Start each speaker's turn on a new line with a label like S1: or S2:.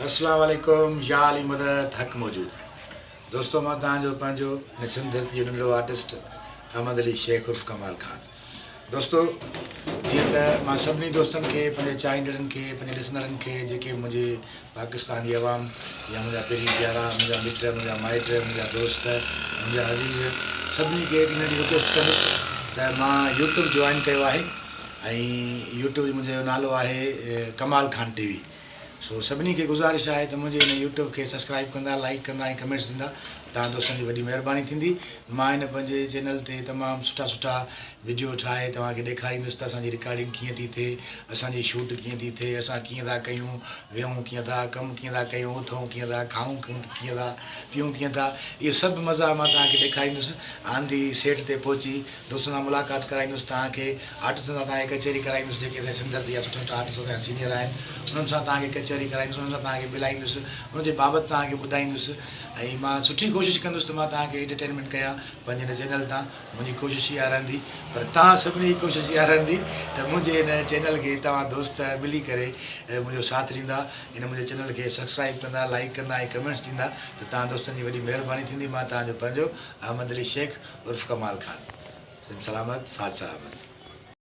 S1: اسلام عليڪم يا علي مدد حق موجود دوستو مان توهان جو پنهنجو هن سنڌ ڌرتي جو ننڍڙو آرٽسٽ احمد علي شيخ عرف ڪمال خان دوستو جيئن ته مان سڀني دوستن کي پنهنجي چاهيندڙن کي پنهنجي ڏسندڙن کي جيڪي منهنجي پاڪستان جي عوام يا منهنجا پرين پيارا منهنجا مٽ منهنجا مائٽ منهنجا دوست منهنجا عزيز سڀني کي هڪ ننڍي رڪويسٽ ڪندس ته مان يوٽيوب جوائن ڪيو آهي ۽ يوٽيوب منهنجو نالو آهي ڪمال خان ٽي وي سو سڀني کي گذارش آهي ته منهنجي هن يوٽيوب کي سبسڪرائب ڪندا لائيڪ ڪندا ۽ ڪمينٽس ڏيندا توهان دوستن جي وڏي مهرباني ٿيندي مان هن پنهنجي چينل تي تمام سٺا سٺا وڊيو ٺاهي توهان کي ڏيکاريندس ته اسان جي رڪارڊنگ ڪيئن ٿي ٿئي اسان جي شوٽ ڪيئن ٿي ٿئي اسان ڪيئن ٿا ڪيون ويهون ڪيئن ٿا ڪم ڪيئن ٿا ڪيون اٿون ڪيئن ٿا کائون ڪيئن ٿا پيئون ڪيئن ٿا اهي سڀ مزا مان توهان کي ڏيکاريندس آن the set تي پهچي دوستن سان ملاقات ڪرائيندس توهان کي آرٽسٽن سان توهان کي ڪچهري ڪرائيندس جيڪي اسان جي سنڌ ڌرتي جا سٺا سٺا آرٽسٽ اسان جا سينيئر آهن انهن سان توهان کي ڪچهري ڪرائيندس انهن سان توهان کي ملائيندس انهن جي بابت توهان کي ٻڌائيندس ۽ مان سٺي ڪوشش ڪندس ته مان توهان کي انٽرٽينمينٽ ڪيان پنهنجي هن چينل تان منهنجي ڪوشش اها رهندي پر توهان سڀني جي ڪوشش اها رهندي ته منهنجي هن چينل کي توهان دوست ملي ڪري منهنجو ساٿ ڏيندا هن منهنجي چينل کي سبسڪرائب ڪندا لائيڪ ڪندا ۽ ڪمينٽس ڏيندا ته توهان دوستن جي وڏي مهرباني ٿيندي مان توهان جو پنهنجو احمد علي شيخ عرف ڪمال خان سنڌ سلامت ساٿ سلامت.